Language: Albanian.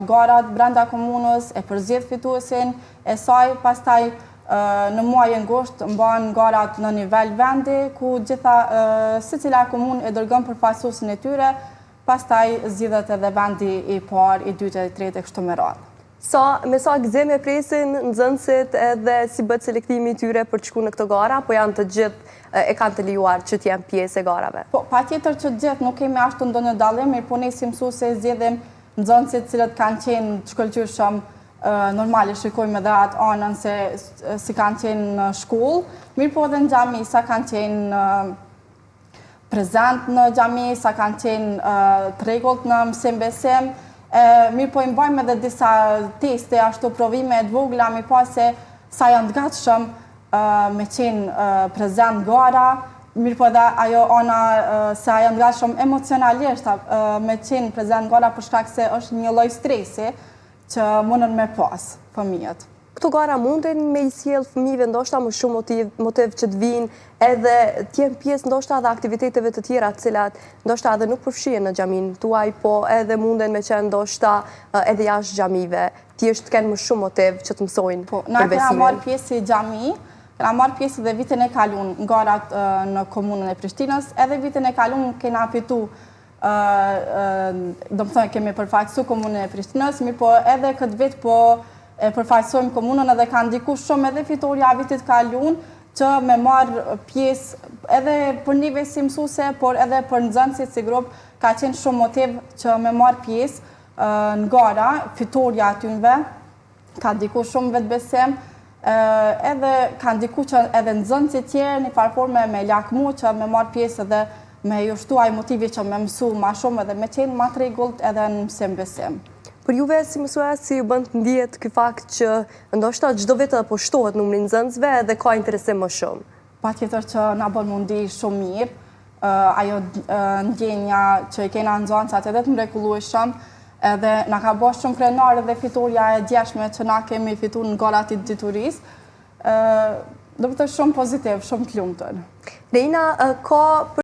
Garat brenda komunës e përzgjedh fituesin e saj, pastaj në muajin gusht mban garat në nivel vendi, ku gjitha secila komunë e dërgon përfaqësuesin e tyre, pastaj zgjidhet edhe vendi i parë, i dytë, i tretë e kështu me radhë. Sa, me sa gëzim e presin nxënësit edhe si bëhet selektimi i tyre për të shku në këto gara, apo janë të gjithë e kanë të lejuar që të jenë pjesë e garave? Po, patjetër që të gjithë, nuk kemi ashtu ndonjë dallim, mirëpo ne si mësuese zgjedhim Nxënësit të cilët kanë qenë të shkëlqyeshëm, normal e shikojmë edhe atë anën se si kanë qenë në shkollë, mirëpo edhe në xhami, sa kanë qenë prezent në xhami, sa kanë qenë të rregullt në mësim besim, mirëpo i mbajmë edhe disa teste, ashtu provime të vogla, me pa se sa janë të gatshëm me qenë prezent n'gara, mirëpo edhe ajo ana se a janë të gatshëm emocionalisht me qenë prezent n'gara për shkak se është një lloj stresi që mundën me pas fëmijët. Këto gara munden me i sjell fëmijëve ndoshta më shumë motiv, motiv që të vijnë edhe të jenë pjesë ndoshta edhe aktiviteteve të tjera të cilat ndoshta edhe nuk përfshihen në xhaminë tuaj, po edhe munden me qenë ndoshta edhe jashtë xhamive. Thjesht të kenë më shumë motiv që të mësojnë po, për besimin. Po, na kena marrë pjesë si xhami, kena marrë pjesë edhe vitin e kalun në garat në komunën e Prishtinës, edhe vitin e kalun kena fitu, domethënë kemi përfaqësu komunën e Prishtinës, mirëpo edhe këtë vit po e përfaqësojmë komunën edhe ka ndiku shumë edhe fitorja vitit kalun, që me marrë pjesë edhe për neve si mësuse, por edhe për nxënësit si grup, ka qenë shumë motiv që me marrë pjesë, Në gara, fitorja e atynve, ka ndiku shumë n'vetëbesim, edhe ka ndiku që edhe nxënësit tjerë një farë forme me lakmu që me marrë pjesë edhe me ju shtu ai motivi që me mësu ma shumë edhe me qenë ma të rregullt edhe në mësim besim. Për juve si mësues, si ju bën të ndihet ky fakt që ndoshta çdo vit edhe po shtohet numri i nxënësve edhe ka interesim më shumë? Patjetër që na bën m'u ndi shumë mirë, ajo ndjenja që i kena nxënësat edhe të mrekullueshëm, edhe na ka bo shumë krenar edhe fitorja e djeshme që na kemi fitu në garat e diturisë, domethënë shumë pozitiv, shumë të lumtur. Reina, ka për...